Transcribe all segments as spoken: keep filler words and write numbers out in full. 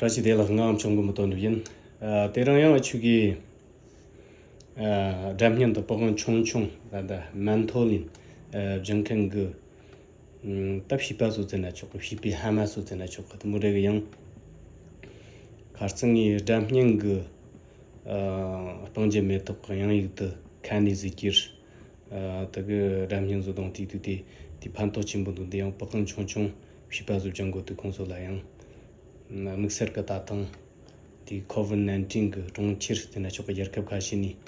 བཀྲ་ཤིས་བདེ་ལེགས། ང་ཨམ་ཆོང་གི་མི་དོན་འགྲུབ་ཡིན། ཨ། དེ་རིང་ཡང་ཆོས་ཀྱི། ཨ། སྒྲ་སྙན་དུ་པི་ཝང་ཆུང་ཆུང་ད་ལྟ་མན་ཐོ་ལིན། ཨ། སྦྱང་མཁན་གྱི། ཨ། ད་བྱིས་པ་སོ་ཟེར་ན་ཆོག་གི། བྱིས་པའི་ཕ་མ་སོ་ཟེར་ན་ཆོག་གི། དེ་མོ་རེ་གི་ཡང་ཁ་རྩང་ངའི་སྒྲ་སྙན་གྱི། ཨ། སྤང་བྱ་མེ་ཏོག་གི་དབྱངས་ཡིག་དེ་ཁ་ནས་ཟིག་གིར། ཨ། དེ་གི་སྒྲ་སྙན་བཟོ་སྟངས་དེ་དུས་དེ་དེ་ཕན་ཐོགས་ཆེན་པོ་འདུག་འདི་ཡང་པི་ཝང་ཆུང་ཆུང་བྱིས་པ་ཚོ་སྦྱང་དགོས་དུས་ཁོང་ཚོ་ལ་ཡང་། དམིགས་བསལ་གྱི་ད་ཐེངས་དེ་ཁོ་ཝིད་ནའིན་ཊིན་གྱི་གྲོང་ཁྱེར་ཟེར་ན་ཆོག་གི། རྒྱལ་ཁབ་ཁ་ཤས་ནས་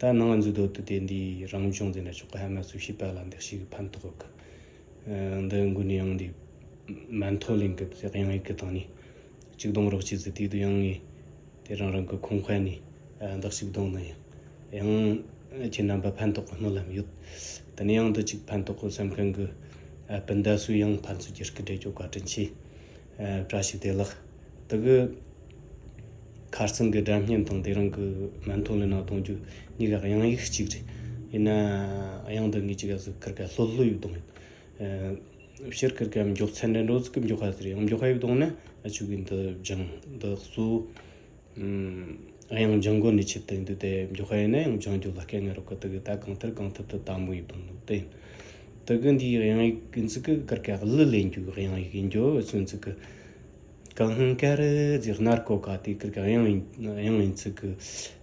ད་ནང་འཛུལ་དོ་དུས་དེ་འདི་རང་བྱུང་ཟེར་ན་ཆོག་གི། ཕ་མ་ཚོ་བྱིས་པ་ལ་འདི་ཞིག་ཕན་ཐོགས་གི། ཨ། འདི་འགོ་ནས་ཡང་འདི་མན་ཐོ་ལིན་གྱི་དབྱངས་ཡིག་གི་སྟེང་ནས་གཅིག་གཏོང་རོགས་བྱེད་ཟེར། དེ་དུས་ཡང་ངས་དེ་རང་རང་གི་ཁང་ཁ་ནས། ཨ། འདི་ཞིག་གཏོང་ནི་ཡང་ཡང་ཁྱེད་རྣམ་པ་ཕན་ཐོགས་གི་སྨོན་ལམ་ཡོད། དེ་ནས་ཡང་འདི་གཅིག་ཕན་ཐོགས་གི་བསམ་མཁན་གྱི། ཨ། སྤུན་ཟླ་ཚོས་ཡང་ཕན་ཚུན་གྱི་སྐུ་འབྲེལ་བཅོ་བཀའ་དྲིན་ཆེ། ཨ། བཀྲ་ཤིས་བདེ་ལེགས། དེ་གི་ཁ་རྩང་གི་སྒྲ་སྙན་དང་དེ་རིང་གི་མན་ཐོ་ལིན་ན་གཏོང་རྒྱུ་གཉིས་ཀ་དབྱངས་ཡིག་གཅིག་རེད། ཡིན་ན་དབྱངས་འདི་ངས་གཅིག་ག་ཟིག་ཁིར་ཀ་ལྷོད་ལྷོད་ཡིག་གཏོང་ཡོད། ཨ། སྤྱིར་ཁིར་ཀ་མགྱོགས་ཚད་འདྲ་འགྲོ་ཚིག་གི་མགྱོགས་ཁ་ཟེར། ཡང་མགྱོགས་ཁ་ཡིག་གཏོང་ན་ཨ་ཆུ་གི་འདི་སྦྱང་འདི་གཙོ། ཨ། དབྱངས་སྦྱང་དགོས་ནི་ཆེད་དུ་འདི་དེ་མགྱོགས་ཁ་ཡིན་ན་ཡང་སྦྱང་རྒྱུ་ལ་དཀའ་ངལ་རོགས་གི། དེ་གི་ད་གང་ཐར་གང་ཐུབ་ཏུ་དལ་མོ་ཡིག་གཏོང་ནོ་དེ་ཡིན། དེ་གི་འདིའི་དབྱངས་ཡིག་གི་ཚིག་གི་ཁིར་ཀ་གླུ་ལེན་རྒྱུ་གི་དབྱངས་ཡིག་ཡིན་རྒྱུ་སོན་ཚིག་གི། གང་ཀ་རུ་ཟིག་ནར་གོ་ཀ་དེ་ཁིར་ཀ་དབྱངས་ཡིན། དབྱངས་ཡིན་ཚིག་གི།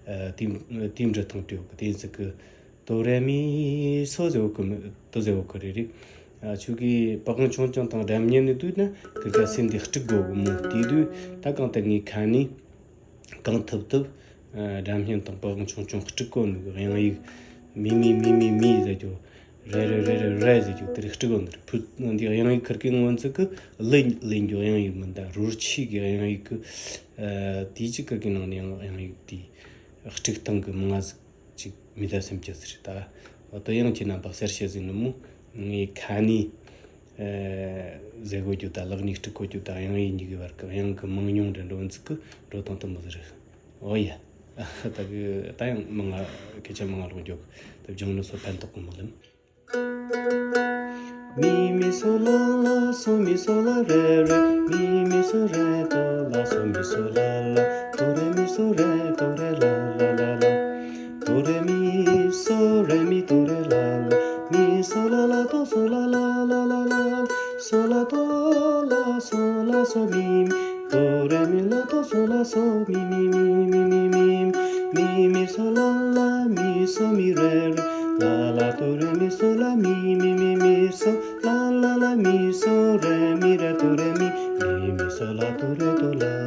ཨ། དེ་དེ་འབྲི་སྟངས་བྲིས་ཡོད་གི། དེ་ཡིན་ཚིག་གི། དོ་རེ་མི་སོ་ཟེར་བོ་གི་མི་དོ་ཟེར་བོ་གི་རེད་རེད། ཨ། ཆུ་གི་པི་ཝང་ཆུང་ཆུང་དང་སྒྲ་སྙན་ནི་དུས་ན་ཁིར་ཀ་སེམས་འདི་དཀྲུག་དགོས་གི་མོ། དེ་དུས་ད་གང་ལྟར་ངའི་ཁ་ནས་གང་ཐུབ་ཐུབ། ཨ། སྒྲ་སྙན་དང་པི་ཝང་ཆུང་ཆུང་དཀྲུག་གོ་ནི་གི་དབྱངས་ཡིག་མི་མི་མི་མི་མི་ཟེར་རྒྱུ། རེ་རེ་རེ་རེ་རེ་ཟེར་རྒྱུ་དེ་རིགས་དཀྲུག་གོ་ནི་རེད། ཕུ་འདི་དབྱངས་ཡིག་ཁིར་ཀའི་ངོ་ཚིག་གི་ལེན་ལེན་རྒྱུ་དབྱངས་ཡིག་མིན། ད་རོལ་ཆས་གི་དབྱངས་ཡིག་གི། ཨ། དེའི་གཅིག་ཁིར་ཀའི་ནང་ནས་ཡང་དབྱངས་ཡིག་དེ་དཀྲུག་སྟངས་གི་མང་ང་ཟིག་ཅིག་མི་ད་སེམས་ཅན་ཟེར་ད། འོ་དེ་ཡང་ཁྱེད་རྣམ་པ་གསལ་བཤད་ཟིན་ནི་མོ། ངའི་ཁ་ནས། ཨ། ཟེར་གོ་རྒྱུ་ད་ལག་ནས་དཀྲུག་གོ་རྒྱུ་ད་དབྱངས་ཡིག་གཉིས་ཀྱི་བར་གྱི་དབྱངས་ཀྱི་མང་ཉུང་འདྲ་འགྲོ་ཚིག་གི་འགྲོ་སྟངས་དེ་མོ་ཟིག་རེད། འོ་ཡ། ད་གི་ད་ཡང་མི་ང་སྐད་ཆ་མི་ང་ལོག་འཇོག་ད་སྦྱང་ནི་སོ་ཕན་ཐོགས་གི་མོ་ལེམ། མི་མི་སོ་ལ་ལ་སོ་མི་སོ་ལ་རེ་རེ། མི་མི་སོ་རེ་དོ་ལ་སོ་མི་སོ་ལ་ལ། དོ་རེ་མི་སོ་རེ་དོ་རེ་ལ་ལ་ལ་ལ། དོ་རེ་མི་སོ་རེ་མི་དོ་རེ་ལ་ལ། མི་སོ་ལ་ལ་དོ་སོ་ལ་ལ་ལ་ལ་ལ། སོ་ལ་དོ་ལ་སོ་ལ་སོ་མི་མི། དོ་རེ་མི་ལ་དོ་སོ་ལ་སོ་མི་མི་མི་མི་མི་མི། མི་མི་སོ་ལ་ལ་མི་སོ་མི་རེ་རེ། ལ་ལ་དོ་རེ་མི་སོ་ལ་མི་མི་མི་མི་སོ། ལ་ལ་ལ་མི་སོ་རེ་མི་རེ་དོ་རེ་མི། མི་མི་སོ་ལ་དོ་རེ་དོ་ལ།